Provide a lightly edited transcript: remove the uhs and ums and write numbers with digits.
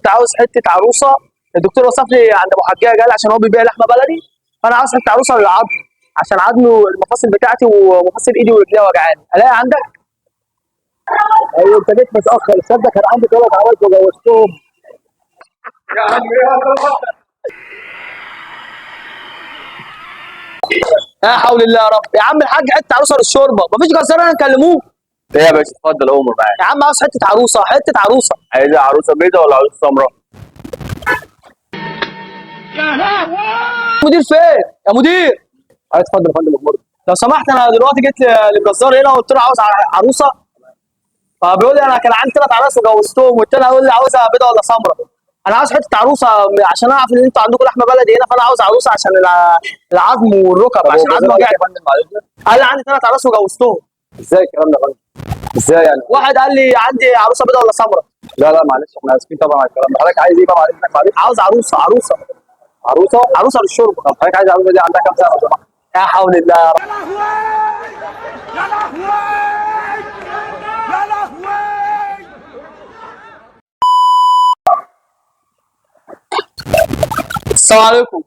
كنت عاوز حتة عروسه. الدكتور وصف لي عند ابو حجاج، قال عشان هو بيبيع لحمه بلدي، فانا عاوز حتة عروسه للعظم عشان عظمه المفاصل بتاعتي ومفاصل ايدي ورجليها وجعاني. الاقي عندك؟ ايوه انت جيت متاخر. تصدق كان عندي ثلاث عرايس وجوزتهم. يا حول الله يا رب. يا عم الحاج، حتة عروسه للشوربه، مفيش جزار انا نكلموه؟ ايه يا باشا، اتفضل امر معاك. يا عم عاوز حتة عروسه، حتة عروسه. عايزها عروسه بيضاء ولا عروسه سمراء؟ مدير فين يا مدير؟ ايوه اتفضل يا فندم، امر. لو سمحت، انا دلوقتي جيت للجزار هنا وقلت له عاوز عروسه، فبيقول لي انا كان عندي ثلاث عرايس وجوزتهم، والتاني هيقول لي عاوزها بيضة ولا سمراء. انا عاوز حتة عروسه عشان اعرف ان انتوا عندكم لحمه بلدي هنا، فانا عاوز عروسه عشان العظم والركب، عشان عظم وجعني. يا فندم معلش. قال لي عندي ثلاث عرايس وجوزتهم. ازاي الكلام ده يا فندم؟ ازاي يعني؟ واحد قال لي عندي عروسه بيضة ولا سمراء. لا لا معلش، احنا اسفين طبعا على الكلام ده. حضرتك عايز ايه بقى؟ معلش معلش. عاوز عروسه، عروسه. عروسه؟ عروسه للشوربه. طب حضرتك عايز عروسه دي عندها كام سنة لو سمحت؟ يا حول الله يا رب. يا لهوي يا لهوي. السلام عليكم.